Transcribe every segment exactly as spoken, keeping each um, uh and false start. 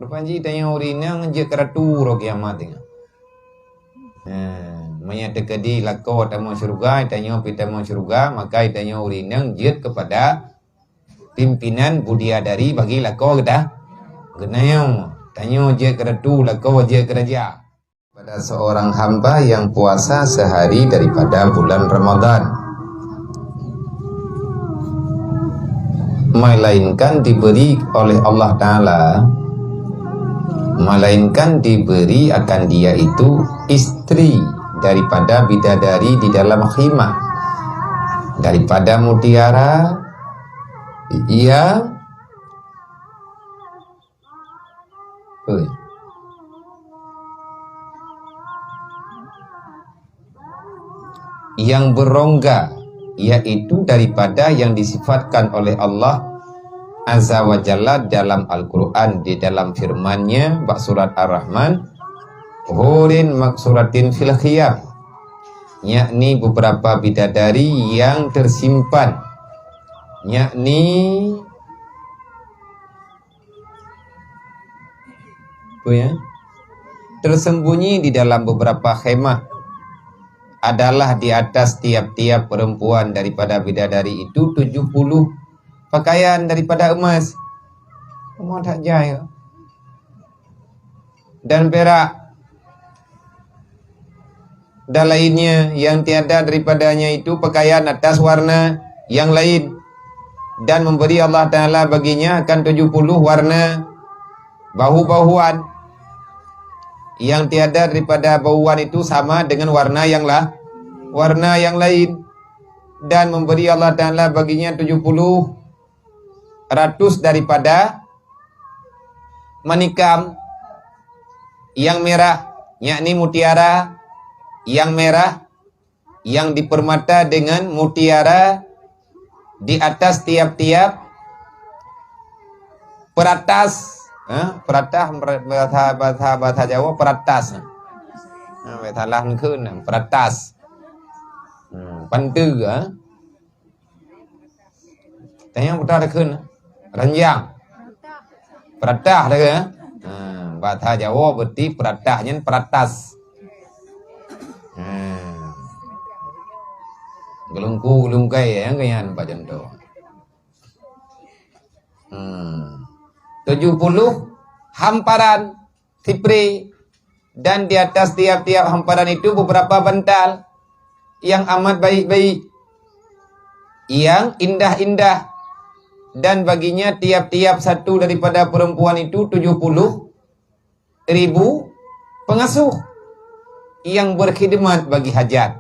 Rupanya tanyoe ureueng inong jeuet keu ratu uroe kiamat nyoe. Ha, meunyoe teukeudi lakoe tamong syeuruga, tanyoe pih tamong syeuruga, maka tanyoe ureueng inong jeuet keupada pimpinan budiadari bagi lakoe geutanyoe. Tanyoe jeuet keu ratu, lakoe jeuet keu raja. Pada seorang hamba yang puasa sehari daripada bulan Ramadan, melainkan diberi oleh Allah Ta'ala, melainkan diberi akan dia itu istri daripada bidadari di dalam khimah, daripada mutiara, ia yang berongga, yaitu daripada yang disifatkan oleh Allah Azza wa Jalla dalam Al-Quran, di dalam firman-Nya bak surat Ar-Rahman, "Hurin maksuratin fil khiyam," yakni beberapa bidadari yang tersimpan, yakni Apa ya? Tersembunyi di dalam beberapa khemah adalah di atas tiap-tiap perempuan daripada bidadari itu tujuh puluh pakaian daripada emas. Emas that jai. Dan perak. Dan lainnya yang tiada daripadanya itu pakaian atas warna yang lain, dan memberi Allah Ta'ala baginya akan tujuh puluh warna bahu-bahuan yang tiada daripada bahuan itu sama dengan warna yang lah warna yang lain, dan memberi Allah Ta'ala baginya tujuh puluh ratus daripada manikam yang merah, yakni mutiara yang merah, yang dipermata dengan mutiara di atas tiap-tiap peratas. Ha? Peratas, bahasa, bahasa, bahasa Jawa peratas. Ha, salah mungkin, peratas. Hmm, pante, ha? Tanyong peugah takheun, ranjang. Peratah dah ke? Ha, bahasa Jawa berarti peratah nyan peratas. Ha. Gelungku, gelungkai, ya, kan, nampak contoh. Hmm. Tujuh puluh hamparan sipri, dan di atas tiap-tiap hamparan itu beberapa bantal yang amat baik-baik, yang indah-indah, dan baginya tiap-tiap satu daripada perempuan itu tujuh puluh ribu pengasuh yang berkhidmat bagi hajat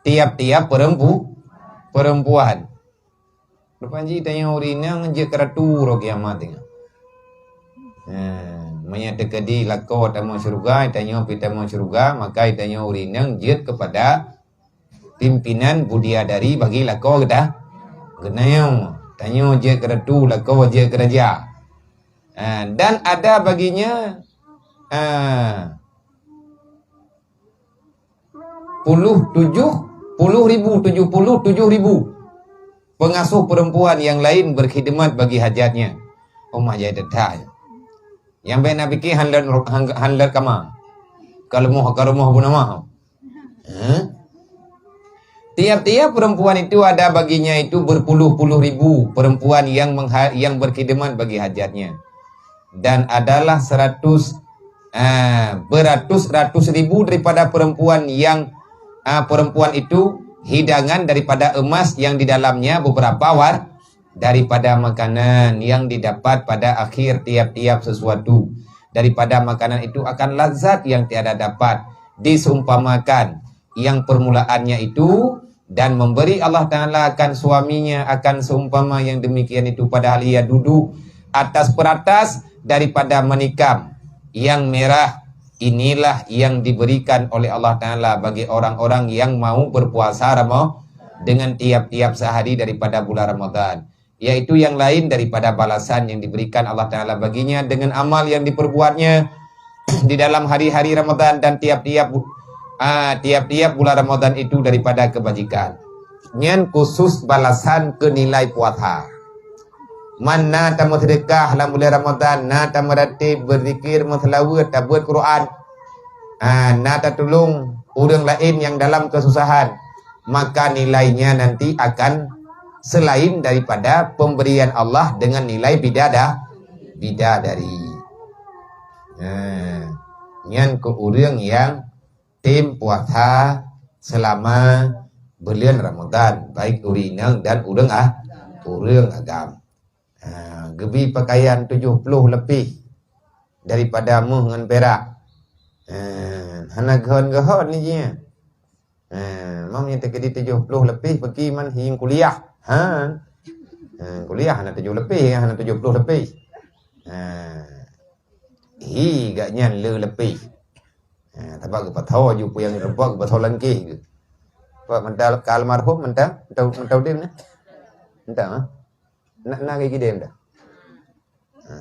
tiap-tiap perempu-, perempuan. Rupanya tanyoe ureueng inong jeuet keu ratu uroe kiamat nyoe. Ha, meunyoe teukeudi lakoe tamong syeuruga, tanyoe pih tamong syeuruga, maka tanyoe ureueng inong jeuet keupada pimpinan budiadari bagi lakoe geuta-, geutanyoe. Tanyoe jeuet keu ratu, lakoe jeuet keu raja. Ha, dan ada baginya, ha, puluh tujuh puluh ribu, tujuh puluh tujuh ribu pengasuh perempuan yang lain berkhidmat bagi hajatnya. Ummah jai teutai. Nyang bèk na pike han lôn, han, han lôn kama. Ka leumoh, ka rumoh bu nama. Ha? Tiap-tiap perempuan itu ada baginya itu berpuluh-puluh ribu perempuan yang mengha-, yang berkhidmat bagi hajatnya. Dan adalah seratus, ah, beratus-ratus ribu daripada perempuan yang, ah, perempuan itu hidangan daripada emas yang di dalamnya beberapa war-, daripada makanan yang didapat pada akhir tiap-tiap sesuatu. Daripada makanan itu akan lazat yang tiada dapat diseumpamakan yang permulaannya itu, dan memberi Allah Ta'ala akan suaminya akan seumpama yang demikian itu, padahal ia duduk atas peratas daripada manikam yang merah. Inilah yang diberikan oleh Allah Ta'ala bagi orang-orang yang mau berpuasa Rama-, dengan tiap-tiap sehari daripada bulan Ramadan, yaitu yang lain daripada balasan yang diberikan Allah Ta'ala baginya dengan amal yang diperbuatnya di dalam hari-hari Ramadan dan tiap-tiap bu-, ah, tiap-tiap bulan Ramadan itu daripada kebajikan. Nyan khusus balasan keu nilai puasa. Man na tameuseudeukah lam bulan Ramadhan, na tameuratéb, beuzikir, meuseulaweuet, tabeuet Quran, ah, na tatulông ureuëng laén nyang dalam keususahan, maka nilainya nanti akan selain daripada pemberian Allah dengan nilai bidada-, bidadari. Nah, nyan keu ureuëng nyang tem puasa selama buleuen Ramadhan, baik ureuëng inong dan ureuëng ah, ureuëng agam. Ha, geubi pakaian tujoh ploh leupeh daripada méuh ngon pirak. Ha, hana geuhon-geuhon ni jih. Ha, mam nyang teukeudi tujoh ploh leupeh peuki man hieng kuliah. Ha. Ha, kuliah hana tujoh leupeh, hana tujoh ploh leupeh. Ha. Hi, gak nyan le leupeh. Ha, tabak geupasoe ju peue nyang geupasoe, geupasoe lam kéh geuh. Pak mantah ka almarhum mantah, mantah, mantah udeb nah. Mantah, ha? Nak na gigi dem dah. Ha.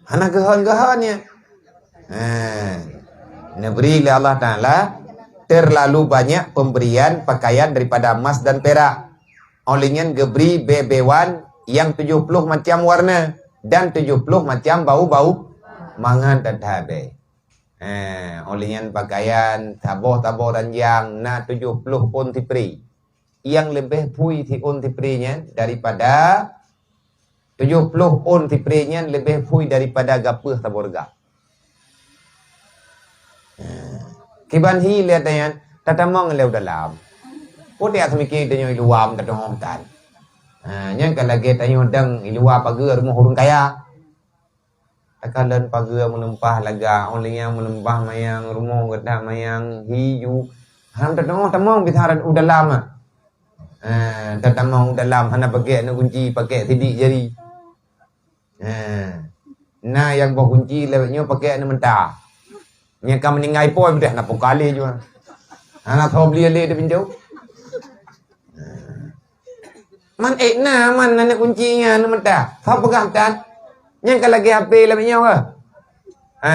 Hana geuhon-geuhon ya. Ha. Neubri lé Allah Taala terlalu banyak pemberian pakaian daripada emas dan perak. Óh lheueh nyan geubri bée-bée wan nyang tujoh ploh macam warna dan tujoh ploh macam bau-bau mangat that-that bée. Eh, óh lheueh nyan pakaian, saboh-saboh ranjang na tujoh ploh ôn sipré. Nyang leubeh phui siôn sipré nyan daripada tujoh ploh ôn sipré nyan leubeh phui daripada gapeuh saboh reugab. Kiban hi lé tanyan, tatamong lé u dalam. Peue teumiké tanyoe i luwa meutateuhoh tan. Ha, nyan ka lagée tanyoe dang i luwa pageue rumoh ureuëng kaya. Takalon pageue meulumpah laga, óh lheueh nyan meulumpah manyang rumoh geutak manyang hi ju. Hana tatamong-tamong bisaran u dalam ah. Ha, tatamong u dalam hana pakék aneuk gunci, pakék sidik jari. Ha. Na nyang boh gunci lawét nyoe pakék aneuk menta. Nyang ka meuninggai po beudah na pokali jua. Hana soe beli lé di pintoe. Ha. Man ék na man aneuk gunci nyan aneuk menta. Soe peugah tan? Nyang ka lagée H P lawét nyoe keuh. Ha.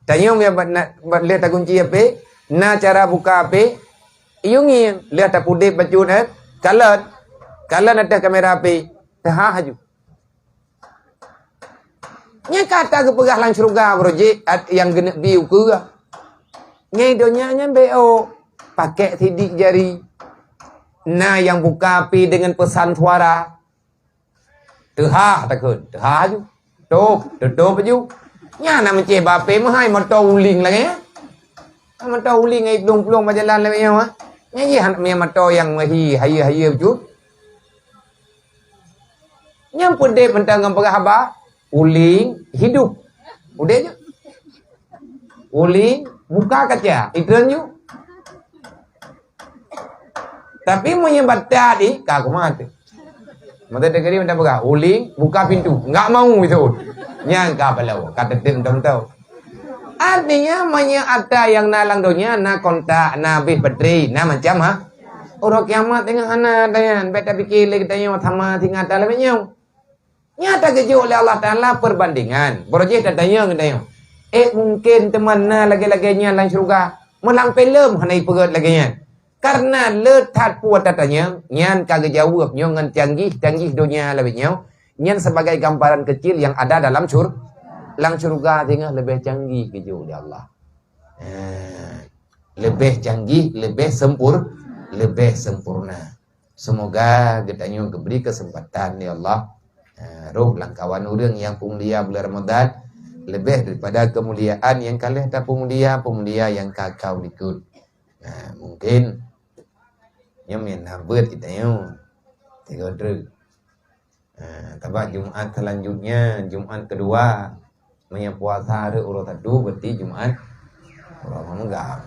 Tanyoe meunyo bak na, bak lheueh tagunci H P, na cara buka H P, iyue ngieng, lheueh tapudeb bacut, eh, kalon. Kalon ateueh kamera H P, teuhah aju. Nyang ka ata geupeugah lam syeuruga baroe jih, at-, nyang geuneuk bi ukeue. Nyang donya nyan B O, pakék sidik jari. Na nyang buka H P deungon peusan suara. Teuhah takheun, teuhah aju. Tôp, tutôp aju. Nyan na meucéh bak H P meuhai moto uling lagée nyan. Moto uling ai plueng-plueng bak jalan lagée nyoe, ha. Nyan jih aneuk mia moto nyang meuhi, hayeue-hayeue bacut. Nyang peudeb mantong ngon peugah haba, uling hidup. Udeb jih. Uling buka kaca, itreun ju. Tapi meunyoe batat di, ka kumat. Mata teukeudi mata peugah, uling buka pintu. Enggak mau itu. Nyang ka balo, ka teuteueng tong-tong. Artinya, meunyoe ata nyang na lam donya, na kontak, na abéh baterai, na macam ha. Uroe kiamat teungoh hana tanyan, bék tapike lé geutanyoe sama singa ata lagée nyoe. Nyata geujok lé Allah Taala perbandingan. Baroe jih tatanyong geutanyoe, ék mungken teuma na lagée-lagée nyan lam syeuruga? Meulang filem hana ipeugét lagée nyan. Karena le that peue tatanyong, nyan ka geujaweueb nyoe ngon canggih-canggih donya lawét nyoe, nyan sebagai gambaran kecil yang ada dalam syur-, lam syeuruga singoh leubeh canggih geujok lé Allah. Eh, leubeh canggih, leubeh sempur-, leubeh sempurna. Semoga geutanyoe geubri keuseumpatan lé Allah, eh, roh lam kawan ureuëng nyang peumulia bulan Ramadhan, leubeh daripada keumuliaan nyang ka lheueh tapeumulia, peumulia nyang ka-ka u likot. Nah, mungken nyoe meunan beuet geutanyoe. Tiga treuk. Ha, tabak Jumat selanjutnya, Jumat kedua, meunyoe puasa rhot uroe satu, berarti Jumat uroe meugah.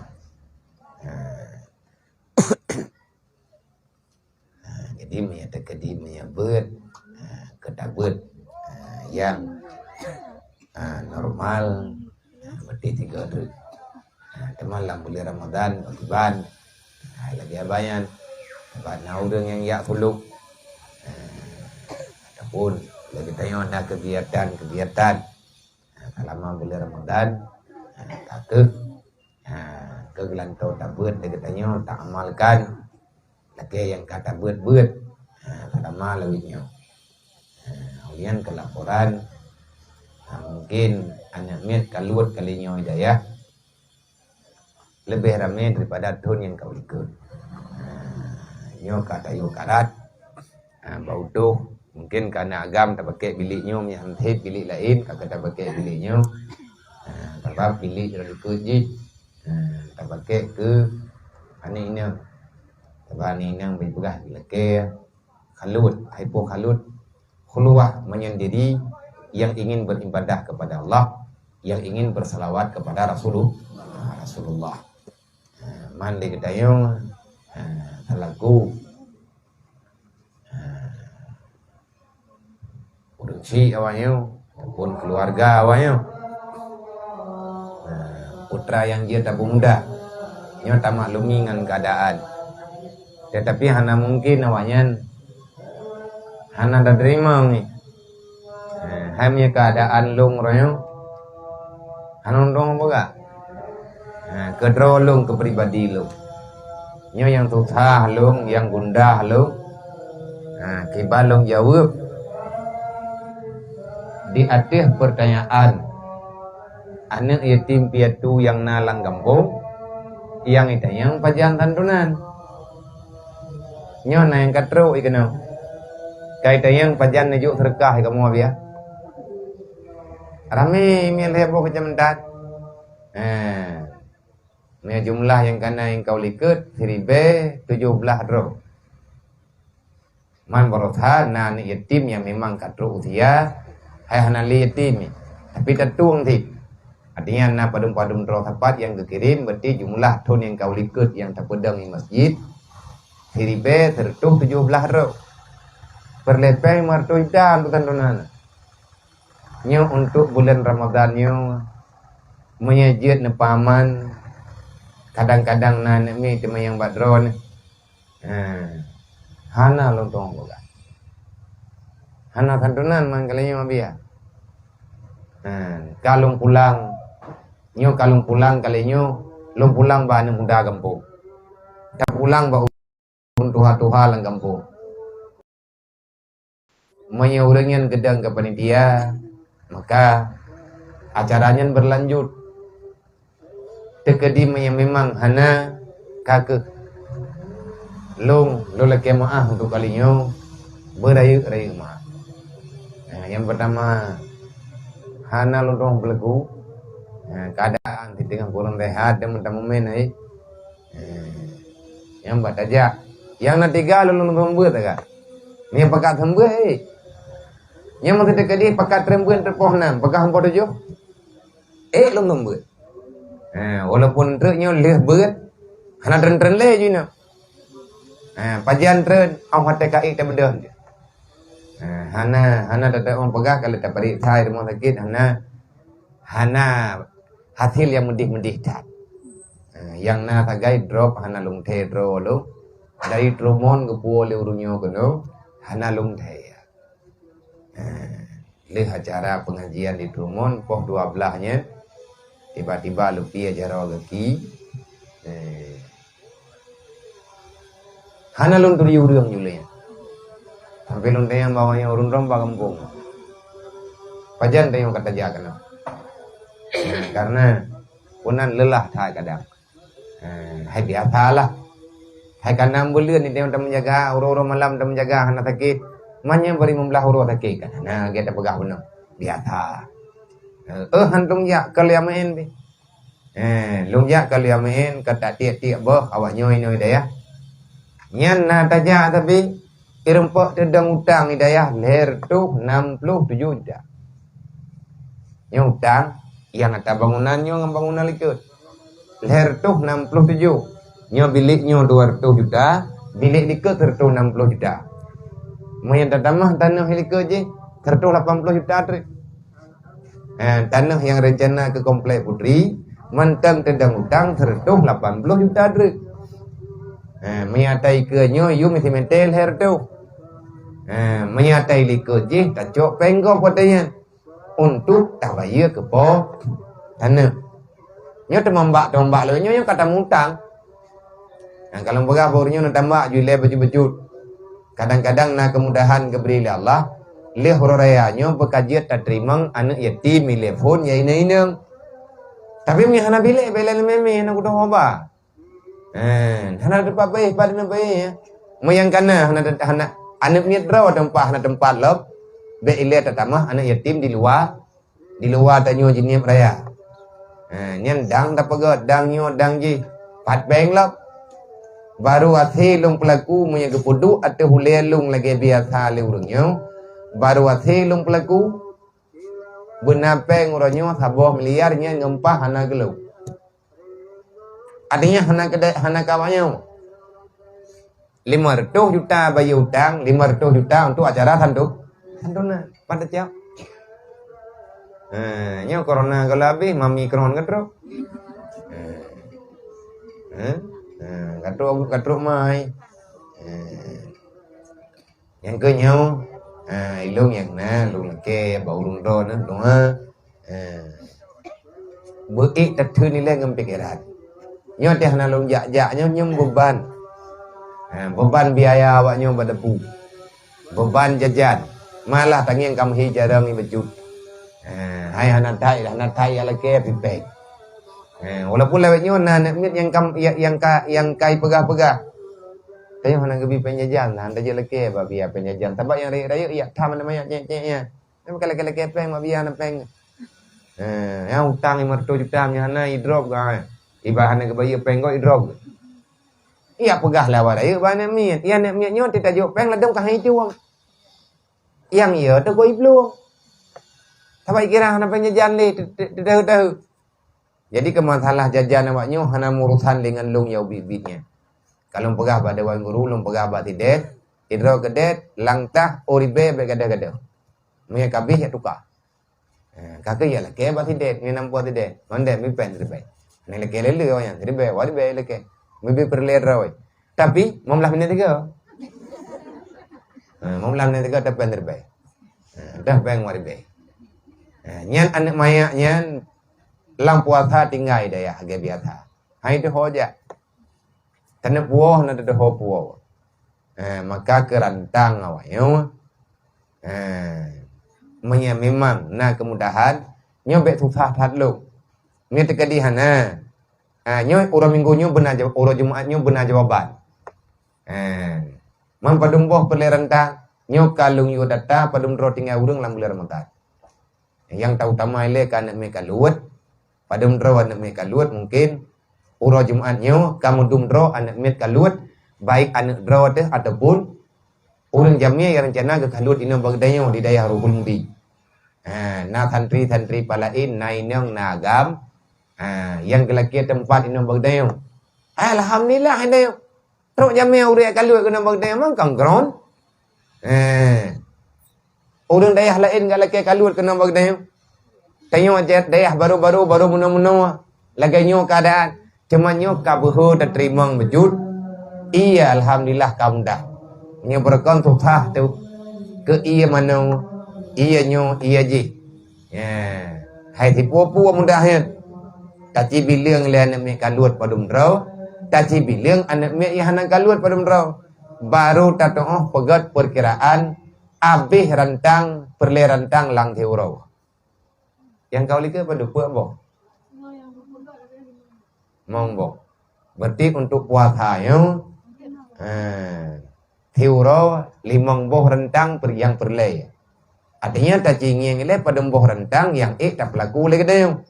Ha. Ha, jadi meunyoe teukeudi meunyoe beuet, ha, keu tabeuet, ha, nyang, ha, normal, ha, berarti tiga treuk. Ha, teuma lam buleuen Ramadhan, kiban, ha, lagée abah nyan, kiban na ureuëng nyang jak sulok, ha, ataupun lagée tanyoe na keugiatan-keugiatan, ha, seulama buleuen Ramadhan, ha, ka kheueh, ha, keu geulantoe tabeuet lagée tanyoe taamalkan lagée nyang ka tabeuet-beuet, Ha, sama lagèe nyoe. Ha, ulian keu laporan, ha, mungkin aneuk miet ka luwat kali nyoe hidayah. Leubeh ramé daripada thôn nyang ka likot. Ha, nyoe ka tayue karat. Ha, bak utoh, mungkin ka na agam tapakèk bilék nyoe, meunyo han sép bilék laén ka, ka tapakèk bilék nyoe. Ha, sabab bilék nyang likot jih, ha, tapakèk keu aneuk inong. Sabab aneuk inong beu peugah lakèe khalut, hai po khalut, khuluwah menyendiri yang ingin beribadah kepada Allah, yang ingin bersalawat kepada Rasulullah. Rasulullah. Ha, man lé geutanyoe, ha, selaku, ha, ureueng chik awaknyoe, ataupun keluarga awaknyoe. Ha, putra nyang jeuet tapeumuda, nyoe tamaklumi ngon keuadaan. Tetapi hana mungkin awaknyan hana tateurimong nyoe. Ha, hai meunyoe keuadaan lôn uroe nyoe, hana lôn peugah. Ha, keudroe lôn, keu pribadi lôn. Nyoe nyang susah lôn, nyang gundah lôn. Ha, kiban lôn jaweueb di ateueh peurtanyaan aneuk yatim piatu nyang na lam gampông, nyang itanyong pajan santunan. Nyoe na nyang ka trok i keunoe. Ka itanyong pajan neujok seudeukah i kamoe biasa. Ramé miet lhèe boh keucamatan. Ha. Meunyoe jumlah nyang ka na nyang ka u likot, siribèe tujoh blaih droe. Man baroesa na aneuk yatim nyang memang ka trok usia, hai hana lé yatim, tapi tatueng cit. Artinya na padum-padum droe sapat nyang geukirém, berarti jumlah thôn nyang ka u likot nyang tapeudong di masjid, siribèe sireutoh tujoh blaih droe. Peureulèe pèng limong reutôh juta untuk santunan. Nyoe untuk buleuen Ramadhan nyoe, meunyoe jeuet neupeuaman, kadang-kadang na aneuk miet teuma nyang bak droeneuh. Ha, hana lôn tueng peugah. Hana santunan man kali nyoe biasa. Ha, ka lôn pulang, nyoe ka lôn pulang kali nyoe, lôn pulang bak aneuk muda gampông. Tapulang bak ureueng tuha-tuha lam gampông. Meunyoe ureueng nyan geudong keu panitia, maka acara nyan beulanjut. Teukeudi meunyoe memang hana, ka keuh lôn, lôn lakèe meu'ah untuk kali nyoe, beurayeuk-rayeuk meu'ah. Nah, nyang peurtama, hana lôn tueng peuleugu. Nah, keuadaan siteungoh kurang seuhat dan meutamumén, hai. Nah, nyang bak tajak. Nyang na tiga lôn lôn seumeubeuet taga. Nyang pakat seumeubeuet, hai. Nyang meusideh keudeh pakat treun beuet teupoh nam, pakat seumeubeuet tujoh. Ék lôn lôn beuet. Ha, walaupun treuk nyoe lheueh beuet, hana treun-treun lé jinoe. Ha, pajan treun, oh watèe ka ék tabeudôh. Ha, hana, hana teuteumé peugah ka lheueh tapareksa i rumoh sakét, hana, hana hasil nyang meudeh-meudeh that. Ha, nyang na sagai drop hana lôn thèe droe lôn. Dari Trumon geupuwoe lé ureueng nyoe keunoe, hana lôn thèe. Eh, lheueh acara pengajian di Trumon, poh dua blaih nyan, tiba-tiba lupie jaroe gaki. Eh, hana lôn turi ureueng julée nyan. Sampoe lôn tanyong bahwa nyan ureueng droe bak gampông. Pajan tanyoe ka tajak keunoe. Eh, karena peunan leulah that kadang. Eh, hai biasalah. Hai ka nam buleuen nyoe tameujaga, uroe-uroe malam tameujaga hana sakét. Meunyoe bari meublaih uroe sakét kan. Hana lagèe tapeugah bunoe. Biasa. Eh, eh, han lôn jak keu Al-Yamin pih. Eh, lôn jak keu Al-Yamin ka tatiek-tiek boh awak nyoe inoe dayah. Nyan na tajak tapi ireumpok teudong utang di dayah lhèe reutôh nam ploh tujoh juta. Nyoe utang nyang ata bangunan nyoe ngon bangunan likot. Lhèe reutôh nam ploh tujoh. Nyoe bilék nyoe dua reutôh juta, bilék likot seureutôh nam ploh juta. Meunyoe tatamah tanoh likot jih, seureutôh lapan ploh juta treuk. Eh, tanoh nyang rencana keu komplek putri, mantong teudong utang seureutôh lapan ploh juta treuk. Eh, meunyoe ata ikeue nyoe yum isi meunteue lhèe reutôh. Eh, meunyoe ata likot jih tacok péng gob watèe nyan untuk tabayeue keu po tanoh. Nyoe teuma bak, teuma bak lé nyoe, nyoe ka tamutang. Nah, ka lôn peugah boh nyoe na tambah ju ilèe bacut-bacut. Kadang-kadang na keumudahan geubri lé Allah, lheueh uroe raya nyoe beukajeuet tateurimong aneuk yatim, milék phon, ya inong-inong. Tapi meunyoe hana bilék, bèk lé mé-mé, hana kudoh haba. Eh, hana teumpat beuéh, pat na beuéh, ya. Meunyoe nyang kana hana, hana, aneuk miet droe teumpat, hana teumpat lom, bèk ilèe tatamah aneuk yatim di luwa, di luwa tanyoe jinieub raya. Ha, nyan dang tapeugöt, dang nyoe, dang jih. Pat péng lom. Baru akhé lôn peulaku meunyoe geupeuduek ateueh ulèe lôn lagèe biasa lé ureueng nyoe. Baru akhé lôn peulaku, beuna péng uroe nyoe saboh miliar nyan ngon paih hana geulôn. Artinya hana keudè-, hana kawa nyoe. Lima ratus juta bayeue utang, lima ratus juta untuk acara santu-, santunan. Pat teucok? Ha, nyoe corona kalau habéh, mami kron ka trok. Ha. Ha? Ha, ka trok, ka trok mai. Ha. Nyang keu nyoe, ha, ilôn nyang na, lôn lakèe bak ureueng droe na, doa. Ha. Beuék tatheun ilèe ngon pikeran. Nyoe teuh hana lôn jak-jak, nyoe, nyoe beuban. Ha, beuban biaya awak nyoe bak dapu. Beuban jajan. Malah tangieng ka meuhi jareueng ié bacut. Ha, hai hana that, hana that jak lakèe pih péng. Ha, walaupun lawét nyoe na aneuk miet nyang kam, nyang, nyang ka, nyang ka ipeugah-peugah. Tanyoe hana geubi péng jajan, hana tajak lakèe bak biaya péng jajan. Sabab nyang rayeuk-rayeuk jak tham aneuk manyak cék-cék nyan. Nyan ka lakèe-lakèe péng bak biaya na péng. Eh, nyang utang lima ratus juta nyan hana idrop ka. Iba hana geubayeue péng gob idrop. Iya peugah lé awak rayeuk bak aneuk miet. Iya aneuk miet nyoe teutajok péng ladôm ka han itueng. Nyang iya teuh gob ibloe. Sabab ikira hana péng jajan lé teu-, teu-, teudahu-dahu. Jadi keu masalah jajan awak nyoe hana meurusan lé ngon lôn nyang ubit-ubit nyan. Ka lôn peugah bak dewan guru, lôn peugah bak sidéh, sidroe keudéh, langtah, oh ribèe bèk gadôh-gadôh. Meunyoe ka abéh jak tuka. Ha, ka keuh jak lakèe bak sidéh, ngon nampak sidéh. Mandé mi péng siribèe. Hana lakèe lé-lé awak nyan, siribèe, wah ribèe lakèe. Meubi peureulèe droe. Tapi, limong blah minèt tiga. Ha, limong blah minèt tiga dah péng siribèe. Ha, dah péng wah ribèe. Ha, nyan aneuk manyak nyan lam puasa tinggai dayah lagèe biasa. Hai teuho jak. Taneuk puwoe na teuho puwoe. Eh, maka keurantang awak nyoe. Eh, meunyoe memang na keumudahan, nyoe bèk susah that lom. Nyoe teukeudi hana. Ah, nyoe uroe Minggu nyoe beuna jawab, uroe Jumat nyoe beuna jawaban. Eh, man padum boh peureulèe rantang, nyoe ka lôn yue data padum droe tinggai ureueng lam buleuen Ramadhan. Nyang tautama ilèe keu aneuk miet ka luwet, padum droe aneuk miet ka luwet, mungkin uroe Jumat nyoe ka meudum droe aneuk miet ka luwet, baik aneuk droe teuh ataupun ureueng jamé nyang rencana geukaluwet inong bak geutanyoe di dayah Ruhul Mudi. Ha, na santri-santri palaén, na inong, na agam, ha, nyang geulakèe teumpat inong bak geutanyoe. Alhamdulillah, inong. Trok jamé ureueng kaluwet keunoe bak geutanyoe, memang ka kron. Eh. Ureueng dayah laén galakèe kaluwet keunoe bak geutanyoe. Tanyoe dayah barô-barô, barô meunoe-meunoe. Lagèe nyoe keuadaan. Teuma nyoe ka beuhe tateurimong beujeuet. Iya, alhamdulillah ka mudah. Nyoe beureukan susah teuh. Keu iya manoe, iya nyoe, iya jih. Ya. Hai sipeue-peue mudah nyan. Tacibileueng lé aneuk miet kaluwet padum droe, tacibileueng aneuk miet nyang hana kaluwet padum droe. Baru tatu'oh peugöt peurkiraan abéh rantang, peureulèe rantang lam siuroe. Nyang ka u likot padum, peuet boh? Limong boh. Berarti untuk puasa nyoe, ha, siuroe limong boh rantang per-, nyang peureulèe. Artinya, tacingieng ilèe padum boh rantang nyang ék tapeulaku lé geutanyoe.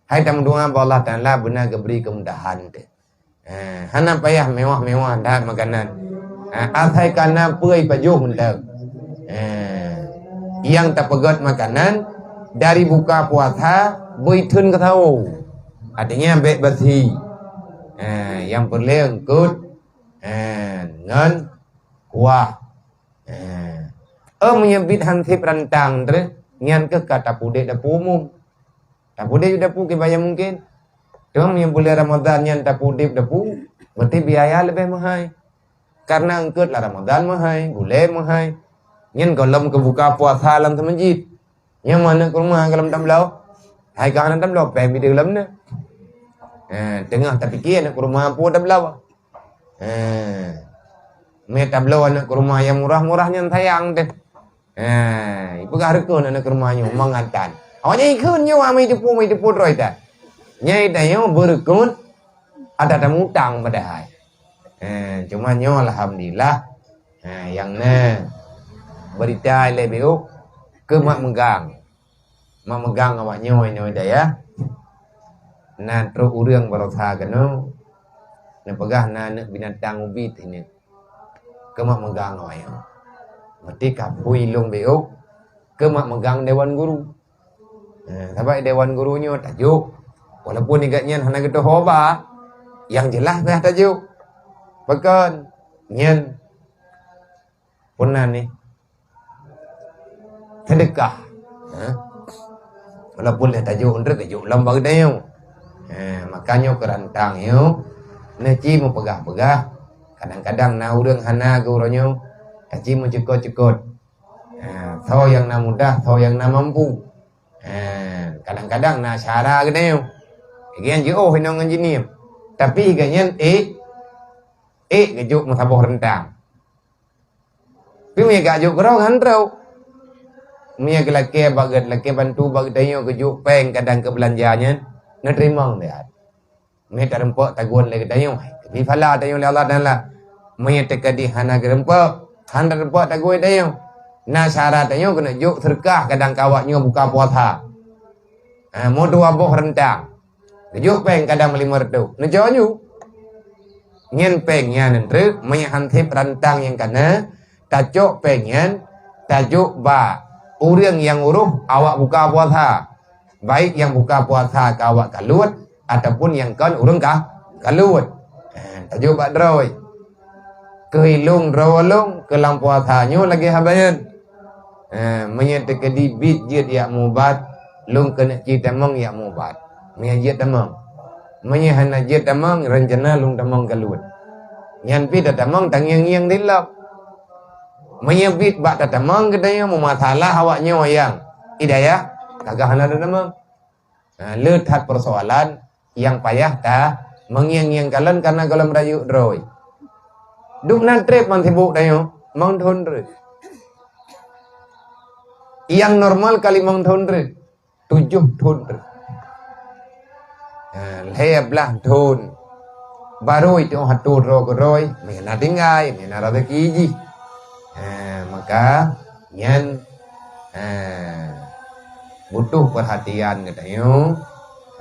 Hai tameudoa bak Allah Taala beuna geubri keumudahan teuh. Eh, hana payah mewah-mewah that makanan. Eh, asai ka na peue jipajoh mantong. Eh, nyang tapeugöt makanan dari buka puasa beu jitheun keu sawo. Artinya bèk basi. Eh, nyang peureulèe eungkôt, eh, ngon kuah. Eh, oh, meunyoe biet han sép rantang trôh, nyan keuh ka tapudép dapu umum. Tapudép dapu kiban nyang mungken. Teuma meunyoe buleuen Ramadhan nyan tapudép dapu, berarti biaya leubeh meuhai. Karena eungkôt lam Ramadhan meuhai, gulèe meuhai. Nyan gohlom keu buka puasa lam seumeujid. Nyan meuhana kurma gohlom tabloe. Hai ka hana tabloe, péng bideuh lom na. Eh, teungoh tapike aneuk kurma peue tabloe. Eh. Mé tabloe aneuk keu rumoh nyang murah-murah nyan sayang teuh. Ha, ipeugah rukon aneuk keu rumoh nyoe mangat tan. Awak nyan ikheun nyoe, amai teupeu, mai teupeu droe tan. Nyai tanyoe beurukon ata tamutang padahai. Ha, cuma nyoe alhamdulillah. Ha, nyang na berita lé biuk keu mak meugang. Mak meugang awak nyoe inoe dayah. Na trok ureuëng barosa keunoe, neupeugah na aneuk binatang ubit ini. Keu mak meugang awak nyoe. Berarti ka pui lôn biuk keu mak meugang dewan guru. Ha, sabab dewan guru nyoe tajok. Walaupun igat nyan hana geutoh hoba, yang jelas dah tajok. Pakon? Nyan puna ni sedekah. Ha? Walaupun dah tajok, untuk tajok lom bagi dayung. Ha, makanya kerantang yuk. Neci meupeugah-peugah. Kadang-kadang na ureuëng hana geuh uroe nyoe, taci meucukot-cukot. Ha, soe nyang na mudah, soe nyang na mampu. Ha, kadang-kadang na syara geutanyoe. Igan jiôh inong ngon jinie. Tapi igan nyan ék, ék geujok meusaboh reuntang. Tapi meunyoe ka jok keudroe han trok. Meunyoe geulakée bak gét, lakée bantu bak geutanyoe geujok péng kadang keu beulanja nyan, neuteurimong lé. Meunyoe tareumpok tagun lé geutanyoe, tapi phala tanyoe lé Allah Taala. Meunyoe teukeudi hana geureumpok, hana tareumpok tagun lé tanyoe. Na syara tanyoe keuneuk jok seudeukah kadang keu awak nyoe buka puasa. Ha, meudua boh reuntang. Geujok péng kadang limong reutôh. Neucok ju. Nyan péng nyan treuk, meunyoe han sép rantang nyang kana, tacok péng nyan, tajok bak ureuëng nyang uroh awak buka puasa. Baik nyang buka puasa keu awak kaluet, ataupun nyang kon ureuëng ka, kaluet. Ha, tajok bak droe. Keu ilong droe lôn, keu lam puasa nyoe lagée haba nyan. Ha, meunyoe teukeudi bit jeuet jak mubat, lôn keuneuk ci tamong jak mubat. Meunyoe jeuet tamong. Meunyoe hana jeuet tamong, reuncana lôn tamong kaluet. Nyan pih tatamong tangieng-ngieng di lom. Meunyoe bit bak tatamong geutanyoe meumasalah awak nyoe nyang, i dayah, ka hana tatamong. Ha, le that persoalan nyang payah ta meungieng-ngieng kalon karena gohlom rayeuk droe. Duek na treb man sibuk tanyoe, limong thon treuk. Nyang normal ka limong thon treuk, tujoh thon treuk. Ha, lhée blaih thon. Baru itu hatu droe keudroe, meunan tinggai, meunan rezeki jih. Ha, maka nyan, ha, butuh perhatian geutanyoe.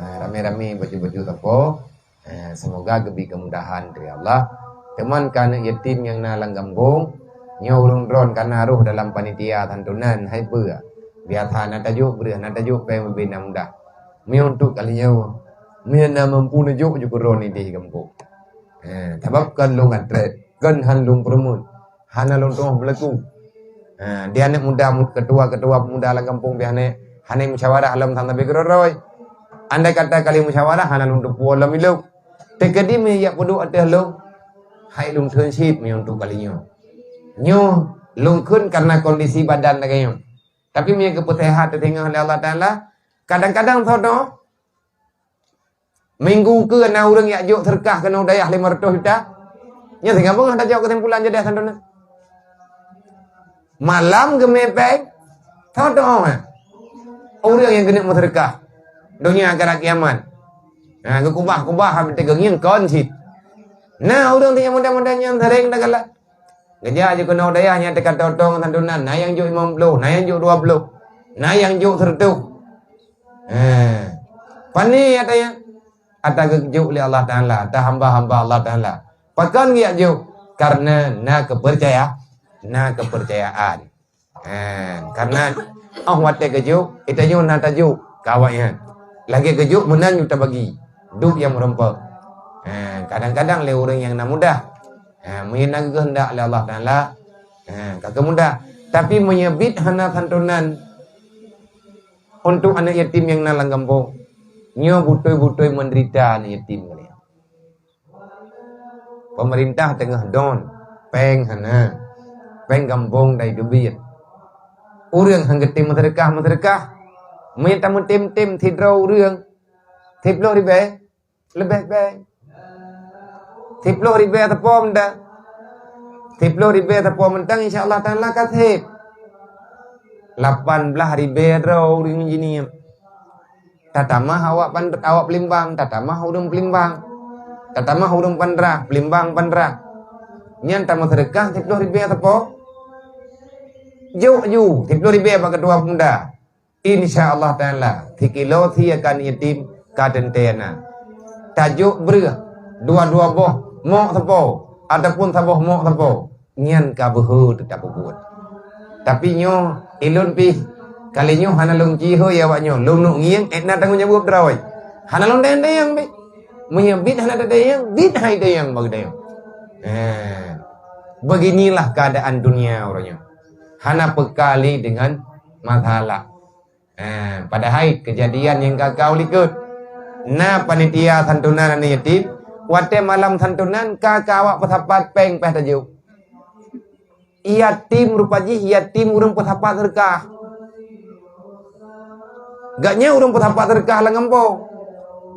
Ha, ramé-ramé bacut-bacut sapo. Ha, semoga geubri kemudahan dari Allah. Teuma keu aneuk yatim nyang na lam gampông, nyoe ureuëng droen kana roh dalam panitia santunan hai peue. Biasa na tajok breueh, na tajok péng ubé na mudah. Meunyoe untuk kali nyoe, meunyoe na mampu neujok ju keudroe nideh gampông. Ha, sabab kon lôn atrét, kon han lôn peureumeun. Hana lôn tuoh beulaku. Ha, di aneuk muda, ketua-ketua pemuda lam gampông pih hana, hana musyawarah lom sang sabe keudroe-droe. Andai kata kali musyawarah hana lôn teupuoe lom ilok. Teukeudi meujak peuduek ateueh lôn, hai lôn theun cit meunyoe untuk kali nyoe. Nyoe lôn kheun karena kondisi badan lagée nyoe. Tapi meunyoe geupeusehat teutinggai lé Allah Taala, kadang-kadang soe Minggu keu na ureuëng jak jok seudeukah keunoe dayah lima ratus juta. Nyan sehingga beungoh tajok keusimpulan jadi santunan. Malam geumé péng, sodoh, eh. Ureuëng nyang keuneuk meuseudeukah donya akhirat kiamat. Nah, geukubah-kubah habéh teungieng kon cit. Nah, ureuëng nyang muda-muda nyan sering tagala. Geujak jikeunoe dayah nyang teuka totong santunan, na nyang jok limong ploh, na nyang jok dua ploh, na nyang jok seureutôh. Eh, pane ata nyan? Ata geujok lé Allah Taala, ata hamba-hamba Allah Taala. Pakon geujak jok? Karena na keupeurcaya, na keupeurcayaan. Eh, karena oh watée geujok, ita nyoe na tajok keu awak nyan. Lagée geujok meunan nyoe tabagi. Duek nyang meurumpok. Eh, kadang-kadang lé ureuëng nyang na mudah. Eh, meunyoe na geukeundak lé Allah Taala, eh, ka keumudah. Tapi meunyoe bit hana santunan untuk aneuk yatim nyang na lam gampông, nyoe beutôi-beutôi meuderita aneuk yatim nyan. Pemerintah teungoh don, péng hana, péng gampông dai teubiet. Ureuëng han geutem meuseudeukah-meuseudeukah, meunyoe tameutem-tem sidroe ureuëng, siploh ribée, leubeh péng. Siploh ribée teupom dah. Siplôh ribèe sapo mantong, insya Allah Taala ka sép. Lapan blah ribèe droe ureueng jiniep. Tatamah awak Pan-, awak Palembang, tatamah ureueng Palembang. Tatamah ureueng Pandrah, Palembang Pandrah. Nyan tameuseudeukah siplôh ribèe sapo. Jok ju, siplôh ribèe bak keutua pemuda. Insya Allah Taala, sikilo sie keu aneuk yatim ka teuntèe na. Tajok breueh dua-dua boh mok sapo ataupun saboh mok sapo, nyan ka beuhe teutap peubuet. Tapi nyoe, ilôn pih, kali nyoe hana lôn ci hôi awak nyoe, lôn neuk ngieng, ék na tanggong jaweueb droe. Hana lôn tanyong-tanyong pih. Meunyoe biet hana tatanyong, biet hai tanyong bak geutanyoe. Eh, beginilah keadaan dunia uroe nyoe. Hana peuka lé deungon masalah. Ha, padahai keujadian nyang ka kau likot. Na panitia santunan aneuk yatim, watèe malam santunan ka, ka awak peusapat péng payah tajok. Yatim rupa jih, yatim ureueng peusapat seudeukah. Gobnyan ureueng peusapat seudeukah lam gampông.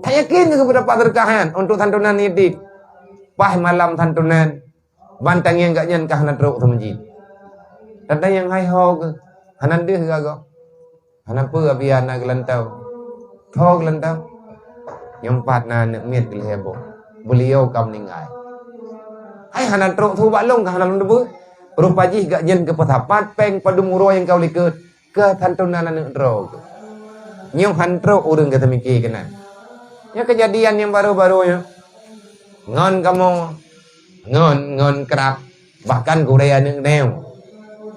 That yakin keu peusapat seudeukah nyan untuk santunan yatim. Paih malam santunan, ban tangieng gobnyan ka hana trok u meuseujid. Tanyong hai ho keuh, hana deuh geuh gob. Hana peue, Abi, hana geulantau. Tho geulantau. Nyoe pat na aneuk miet geulhèe boh. Beuliau ka meuninggai. Hai hana trok su bak lôn ka hana lôn teupeue. Rupa jih gobnyan geupeusapat péng padum uroe nyang ka u likot keu santunan aneuk droe. Nyoe han trok ureueng geuteumiki keunan. Nyoe keujadian nyang barô-barô nyoe. Ngon kamoe, ngon, ngon krab, bahkan gurèe aneuk geutanyoe.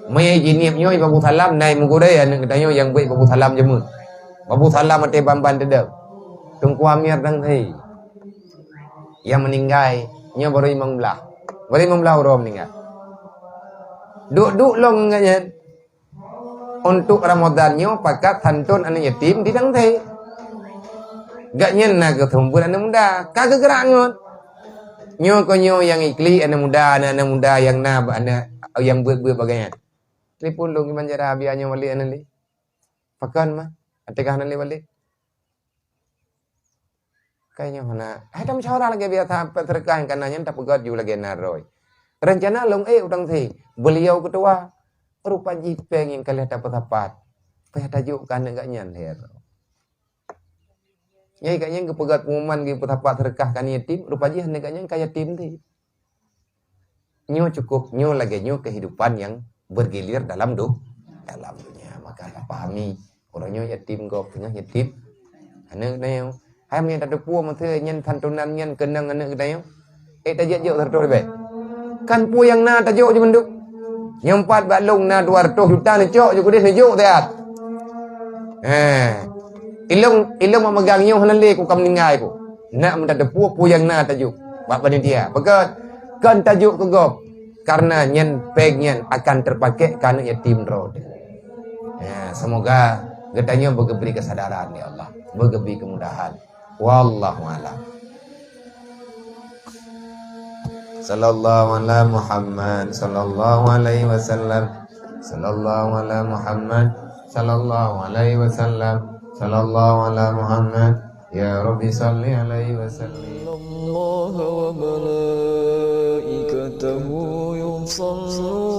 Meunyoe jiniep nyoe Babu Salam, na meugurai aneuk geutanyoe nyang beuet Babu Salam jameun. Babu Salam até ban-ban teudong. Teungku Amir dan Hei. Nyang meuninggai, nyoe barô limong blah. Barô limong blah uroe meuninggai. Duek-duek lom ngon gobnyan. Untuk Ramadan nyoe pakat santon aneuk yatim di Tangte. Gobnyan na geuseumeubeuet aneuk muda, ka geugeurak ngon. Nyoe keuh nyoe nyang iklik aneuk muda, aneuk-aneuk muda nyang na bak aneuk, nyang beuet-beuet bagai nyan. Telepon lôn, "Iman Jara, Abi, nyoe balek aneuk lé." "Pakon, Ma? Até kah aneuk lé balek?" Kayaknya mana? Hai, tamusyawarah lagèe biasa, seudeukah nyang kana nyan tapeugöt ju lagèe na droe. Rencana lôn ék u Tangte, beuliau keutua. Rupa jih péng nyang ka lheueh tapeusapat, payah tajok keu aneuk gobnyan lhèe droe. Nyai gobnyan geupeugöt pengumuman geupeusapat seudeukah keu aneuk yatim, rupa jih aneuk gobnyan ka yatim teuh. Nyoe cukup, nyoe lagèe nyoe kehidupan nyang bergilir dalam du-, dalam dunia. Maka tapahami, uroe nyoe yatim gob, teungoh yatim aneuk geutanyoe. Hai meunyoe tateupeue meuteue nyan santunan nyan keunong aneuk geutanyoe, ék tajok-jok seratus ribèe. Kan peue nyang na tajok ju mandum. Nyang pat bak lôn na dua ratus juta neucok ju keudeh neujok siat. Eh, ilôn, ilôn meumeugang nyoe hana lé ku ka meuninggai ku. Nak meutateupeue peue nyang na tajok bak panitia. Pakon? Kon tajok keu gob, karena nyan péng nyan akan terpakai keu aneuk yatim droe. Ya, semoga geutanyoe beugeubri kesadaran, ya Allah, beugeubri kemudahan. Wallahu a'lam. Sallallahu ala Muhammad, sallallahu alaihi wasallam. Sallallahu ala Muhammad, sallallahu alaihi wasallam. Sallallahu ala Muhammad. Ya Rabbi, salli alaihi wasallim. Innallaha wa malaikatahu yusalluna